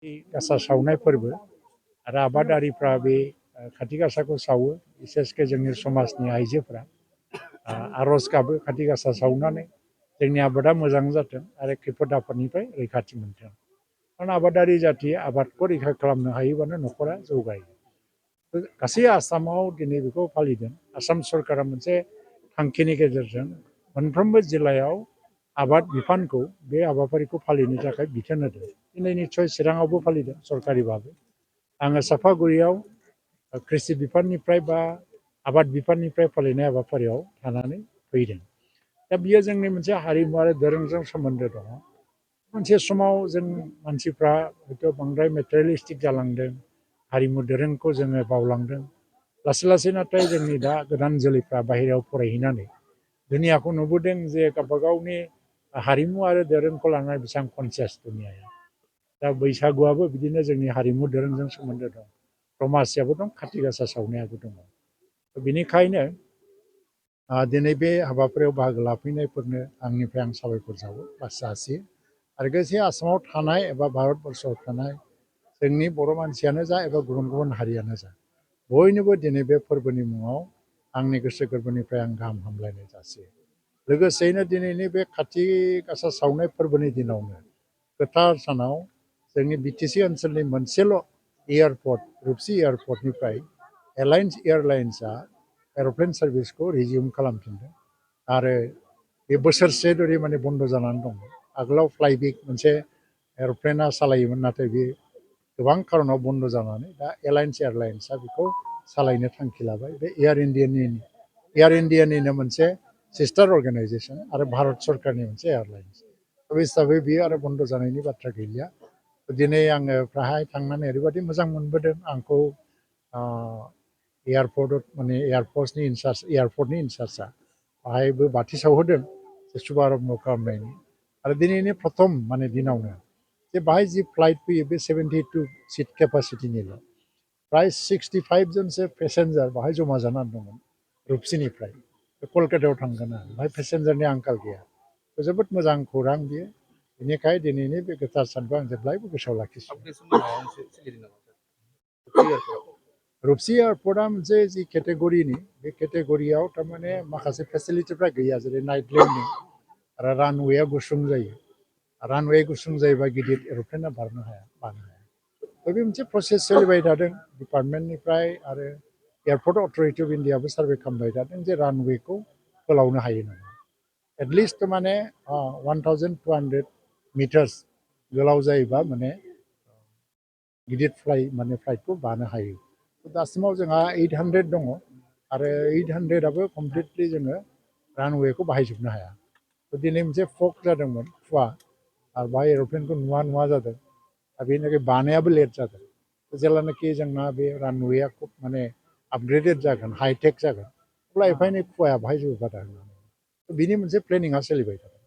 गासा सावनाय फोरबो आरो आबादारिफ्रा बे खाथि गासाखौ सावो बिसेसके जोंनि समाजनि आइजोफ्रा आर'ज गाबो खाथि गासा सावनानै जोंनि आबादा मोजां जाथों आरो खैफोद आफोदनिफ्राय रैखाथि मोनथों। खारन आबादारि जाथि आबादखौ रैखा खालामनो हायोबानो न'खरा जौगायो। गासै आसामाव दिनै बेखौ फालिदों। आसाम सरकारा मोनसे थांखिनि गेजेरजों मोनफ्रोमबो जिल्लायाव आबाद बिफानखौ बे हाबाफारिखौ फालिनो थाखाय बिथोन होदों। दिनै निस्सय चिराङावबो फालिदों सरकारि भाबै। आङो सापागुरियाव कृषि बिफाननिफ्राय बा आबाद बिफाननिफ्राय फालिनाय हाबाफारियाव थानानै फैदों। दा बियो जोंनि मोनसे हारिमु आरो दोरोंजों सोमोन्दो दङ। मोनसे समाव जों मानसिफ्रा हयथ' बांद्राय मेटेरियेलिस्टिक जालांदों, हारिमु दोरोंखौ जोङो बावलांदों। लासै लासै नाथाय जोंनि दा गोदान जोलैफ्रा बाहेरायाव फरायहैनानै दुनियाखौ नुबोदों जे गावबा गावनि हारिमु आरो दोरोंखौ लानानै बेसेबां कनसियास दुनियाया। दा बैसागुआबो बिदिनो जोंनि हारिमु दोरोंजों सोमोन्दो दं। दमासियाबो दं, खाथि गासा सावनायाबो दङ। बेनिखायनो दिनै बे हाबाफारियाव बाहागो लाफैनायफोरनो आंनिफ्राय आं साबायखर जासियो। आरो लोगोसे आसामाव थानाय एबा भारतबर्सआव थानाय जोंनि बर' मानसियानो जा एबा गुबुन गुबुन हारियानो जा बयनोबो दिनै बे फोरबोनि मुङाव आंनि गोसो गोरबोनिफ्राय आं गाहाम हामलायनाय जासियो। लोगोसेयैनो दिनैनि बे खाथि गासा सावनाय फोरबोनि दिनावनो गोथार सानाव जोंनि बिटिसि ओनसोलनि मोनसेल' एयारपर्ट रुपसि एयारपर्टनिफ्राय एलायन्स एयारलाइन्सआ एर'प्लेन सार्भिसखौ रिजिउम खालामफिनदों। आरो बे बोसोरसे धरि माने बन्द' जानानै दं। आगोलाव फ्लाइबिग मोनसे एर'प्लेना सालायोमोन, नाथाय बे गोबां खारनाव बन्द' जानानै दा एलायन्स एयारलाइन्सआ बेखौ सालायनो थांखि लाबाय। बे एयार इन्डियानिनो मोनसे सिस्टार अर्गानाइजेसन आरो भारत सरकारनि मोनसे एयारलाइन्स। बे हिसाबै बियो आरो बन्द' जानायनि बाथ्रा गैलिया। दिनै आङो फ्राय थांनानै ओरैबायदि मोजां मोनबोदों। आंखौ एयारपर्टनि इनसार्जआ बाहायबो बाथि सावहोदों शुभारम्भ खालामनायनि। आरो दिनैनि प्रथम दिनावनो जे बाहाय जि फ्लाइट फैयो बे 72 सिट केपासिटिनिल'। फ्राय 65 जनसो पेसेन्जार बाहाय जमा जानानै दंमोन रुपसिनिफ्राय। कलकातायाव थांगोन आरो बाहाय पेसेन्जारनि आंखाल गैया। जोबोद मोजां खौरां बियो। बेनिखायनो दिनैनि बे गोथार सानखौ आं जेब्लायबो गोसोआव लाखिसिगोन। रुपसि एयारपर्टआ मोनसे जि केटेगरिनि बे केटेगरियाव थारमाने माखासे फेसिलिटिफ्रा गैया, जेरै नाइट लेन्डिं आरो रानवेया गुसुं जायो। रानवे गुसुं जायोबा गिदिर एर'प्लेना बारनो हाया। बे मोनसे प्रसेस सोलिबाय थादों डिपार्टमेन्टनिफ्राय आरो एयारपर्ट अथरिटि अफ इन्डियाबो सार्भे खालामबाय थादों जे रानवेखौ फोलावनो हायो नामा। एटलिस्ट 1200 मिटार्स गोलाव जायोबा गिदिर फ्लाइटखौ बानो हायो। दासिमाव जोंहा 800 दङ आरो 800आबो कमप्लिटलि जोङो रानवेखौ बाहायजोबनो हाया। दिनै मोनसे फग जादोंमोन, खुवा, आरो बाहाय एर'प्लेनखौ नुवा जादों। दा बेनि थाखाय बानायाबो लेट जादों। जेब्लानाखि जोंना बे रानवेया खुब आपग्रेडेड जागोन, हाइटेक जागोन, अब्ला एफा एनै खुवाया बाहाय जोबो बादा होनानै बिनि मोनसे प्लेनिङा सोलिबाय थादों।